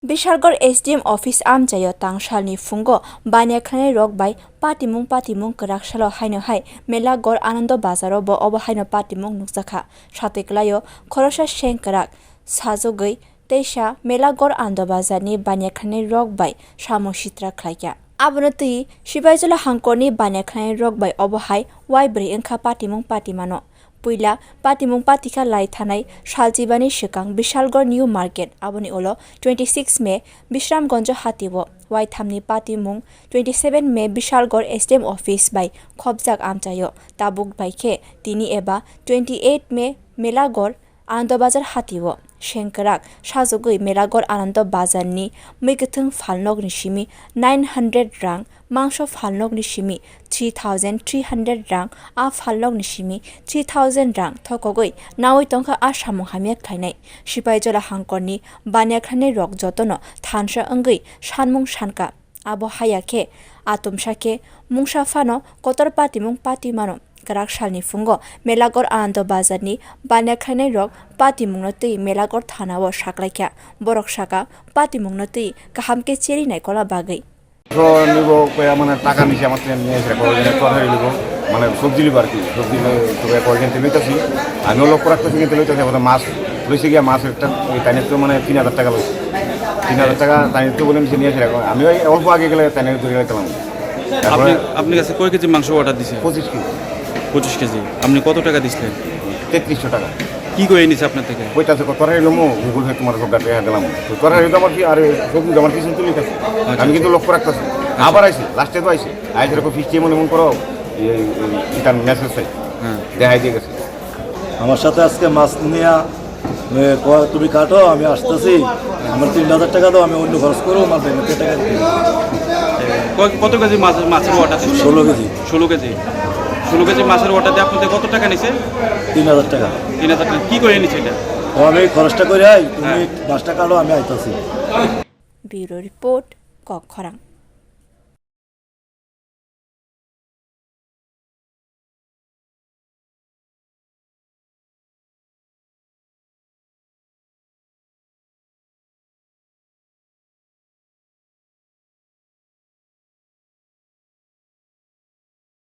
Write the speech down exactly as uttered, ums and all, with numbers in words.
Bishalgarh S D M office amchaio tangsalni phungo baniya khlainai rok bai patimung patimung kwrak salo haino hai Melagarh Anando Bazaro bo obo haino patimung nukjakha. Satwi kwlaio khoroksa seng kwrak sajagwi teisa Melagarh Anando Bazarni baniya khlainai rok bai samung sitra khlaikha. Abono twi Sipaijola hangkorni baniya khlainai rok bai obo hai waibrwi wngkha patimung patimano. Puila patimung patikha lai thanai salchibani swkang Bishalgarh New Market, aboni ulo twenty six May Bishramganj hatio, waithamni patimung twenty seven May Bishalgarh S D M office bai khopjak amchaio, tabuk bai khe tini eba twenty eight May Melagarh Anando Bazar hatio. Sengkrak sajagwi Melagarh Anando Bazarni mwkhwtwng phalnokni simi nine hundred rang, mangso phalnokni simi three thousand three hundred rang, a phalnokni simi three thousand rang thokogwi nawi tongkha a samung hamya khlainai. Sipaijola hangkorni baniya khlainai rok jotono thansa wngwi sanmung sankha. Abo haya khe atomsa khe mungsa phano kotor patimung patimano. Kwrak salni phungo Melagarh Anando Bazarni baniya khlainai rok patimungno twi Melagarh thanao saklaikha. Borok saka patimungno twi kaham khe cheri naikola bagwi. Nibo kaya mane taka nisi amar tene niye asile, koyekjon ektor hoi libo, mane sobji libo ar ki, sobji loi to koyekjon tele loitasi, ami olok korak to singe tele loitasi, amar mas loise giya, mas ekta tane to mane tin hajar taka loise, tin hajar taka tane to bole nisi niye asile, ami oi olpo age gele tane duri gele talam. আপনি, তারপরে আপনি কাছে কয় কেজি মাংস অর্ডার দিছে? পঁচিশ কেজি। পঁচিশ কেজি। আপনি কত টাকা দিছিলেন? তেত্রিশশো টাকা। কি করে নিছে আপনার থেকে? কইতাছে, "কত রে লমু, Google Pay তোমার সব টাকা দিলাম।" তো তোরা এই আমার কি, আরে, সব আমার কিছু তুলি গেছে। আচ্ছা। আমি কিন্তু লক্ষ্য রাখতেছি। আচ্ছা। আবার আইছি, লাস্টে তো আইছি। আইসে এরকম ফিফটি এমন এমন করো, এই, এই, এই, ইটার মেসেজ চাই। হ্যাঁ। দেখাই দিয়ে গেছে। আমার সাথে আজকে মাছ নিয়ে, এ, ক-, তুমি কাটো, আমি আসতেছি। আমার তিন হাজার টাকা দাও, আমি অন্য খরচ করবো, আমার ব্যাংকে টাকা দিতে হবে। কয়, কত কেজি মাছ, মাছের অর্ডার দিচ্ছেন? ষোলো কেজি। ষোলো কেজি। ষোলো কেজি মাছের অর্ডার দিয়ে আপনাদের কত টাকা নিছে? তিন হাজার টাকা। তিন হাজার টাকা। কি করে নিছে এটা? ও, আমি খরচটা করে আই, তুমি হ্যাঁ। মাছটা কাটো, আমি আইতাছি। Bureau report, Kokkhorang.